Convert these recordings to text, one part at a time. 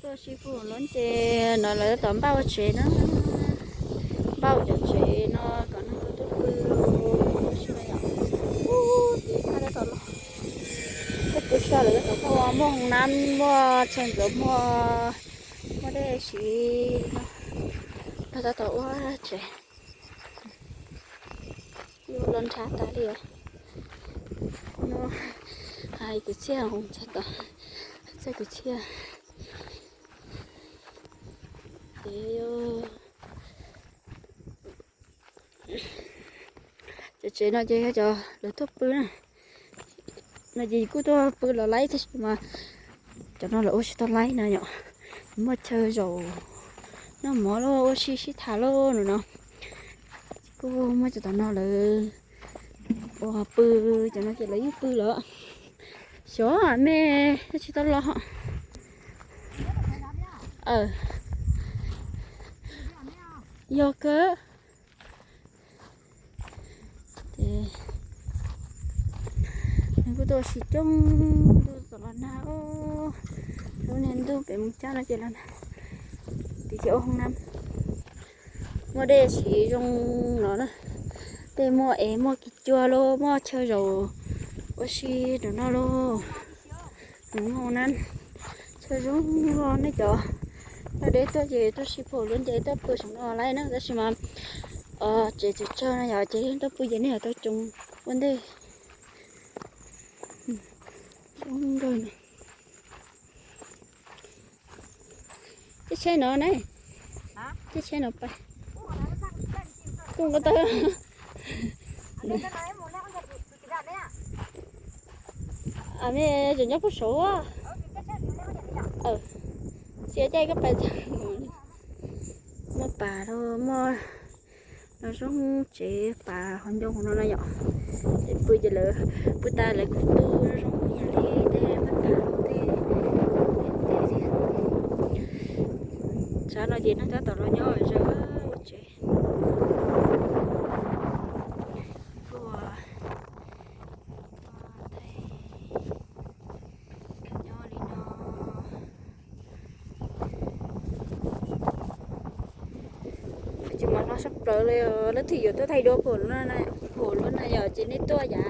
Tuaj sib pug lub nce no lawv tab tom npaj ua tsev na, npaj ua cov tsev no kom neeg tuaj tuaj pw. Ub, tim phab tab tom los, tuaj pw sab lawv tab tom muaj hoo nab, muaj chaw ntxuav muag, muaj dej siv no, lawv tab tom ua tsev. Yuav los nrhav tas li os. No, hais kwv txhiaj, txog tom txoj kwv txhiaj. Ces cov tsev no ces yog cov lawv tuaj pw na. No ces kuj tuaj pw los laib tab sis mas cov no lawv ua tsis tau laib na yom. Muaj chaw zaum noj mov los ua si sib tham lauj no no. Kuj muaj cov tom no lawv ua pw, cov no ces lawv yeej pw lawm. Xyov me, tsis tau los. Yog kawg. Ces nws kuj tuaj ua si coob ntuj tom los nag. Lub niag ntuj pem Moos Cab no ces los nag. Tim ces ua hoo nab, muaj dej siv zoo no na. Tej muaj es muaj kis cua los muaj chaw zaum ua si rau no lauj. Nws muaj hoo nab, chaw zoo los nej cov deb tuaj ces tuaj sib pug lub nce tuaj pw saum no laib na tab sis mas tsev tseem tsawg no yom ces tuaj pw ces nej yuav tau tsoo ua ntej. Tib tsheb no ne, tib tsheb no pais. Kuj nqa tau. A me tseem nyob puag saud. Txiav caij koj pais txog. Muaj pas los muaj no zoo tsev pas hauv ncoo hauv no na yom. Ces pw ces lawv pw tas lawv kuj tu zoo yam li tej maj pas tej. Tshav no ces neeg tab tom los nyob zov ua tsev. Kuj thaij nyob li no. Ces mas no sab plaws li, leej twg yuav tuaj thaij duab pum lub na yom ces nej tuaj yav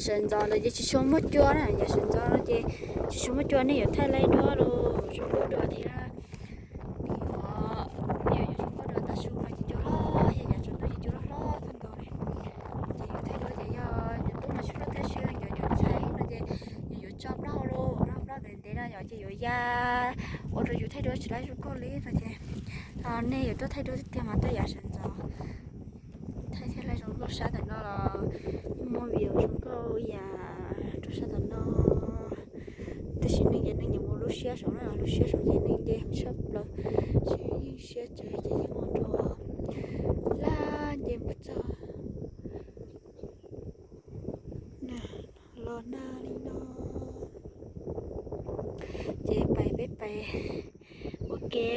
sawv ntxov ntawd ces tsis tshua muaj cua na, yav sawv ntxov no ces tsis tshua muaj cua, nej yuav thaij laij duab los zoo nkauj dua thiab. Yog yuav zoo nkauj dua tav su no ces cua loj, yog yav tsaus ntuj ces cua loj hlob kawg nkaus li. Ces yuav thaij duab ces yog nws tub no tsis loj thiab, tsis yog cov nyuam ntxhais no ces yus yuav tso plaub hau los, plaub hau ntev ntev no yom ces yuav ya ua rau yus thaij duab tsis laib zoo nkauj li no ces nej yuav tuaj thaij duab tiag tiag mas tuaj yav sawv ntxov. Thaij thiaj li zoo nkauj, sab tam no los yeej muaj view zoo nkauj ib yam rau sab tam no. Tab sis neeg ces neeg nyiam mus lub siab saud na, lub siab saud ces neeg nce heev tshaj plaws, tsis yeej siab tsev ces yeej mus rau laj nce mus txog. Los nag li no ces pais peb pais ua ke.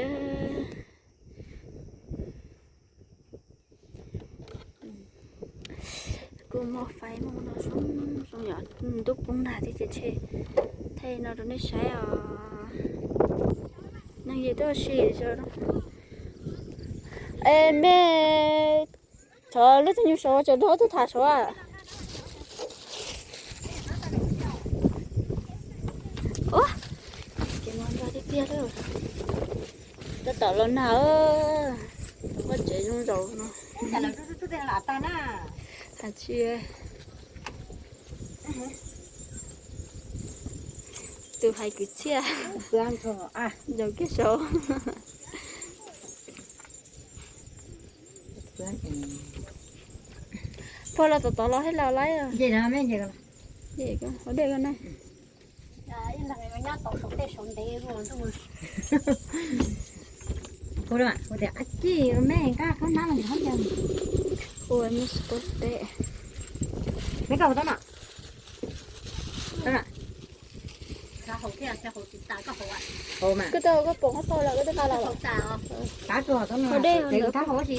Kuj muaj faib muaj no zoo zoo yom, ntuj poob nag thiab ces ntshe thaij no rau nej saib os. Neeg ces tuaj ua si zog no. Es me thov lub tug nyuj saud tseem nrog ob tug tham saud. Ua, ces no nrog tiag tiag lawm. Tab tom los nag, muaj tsev zoo zaum no. Hais tsis tus hais kwv txhiaj zaum kiag saud. Pog los tom tod los hais los laib. Ua dej ko na. Ua me koj koj nab los ntawm qhov ncauj. Ua me sib pab teb. Me koj ua tab no. Koj tau koj pom koj pom los koj twb nqa los. Ua dej tab hauv si.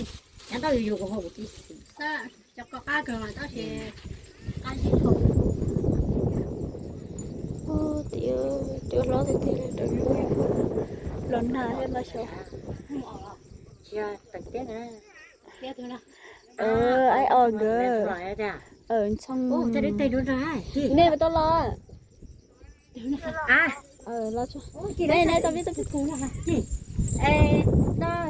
Nyob tau yus yus kuv hauv kuv tsis xwm. Cov ko qab kawg mas tab sis qab zib dhau. Ub, tias cua hlob tiag tiag li rau nws. Los nag thiab los xyov. Aib os nkawd. Ntxhoo. Nej tau los? Los, nej tau vib tau.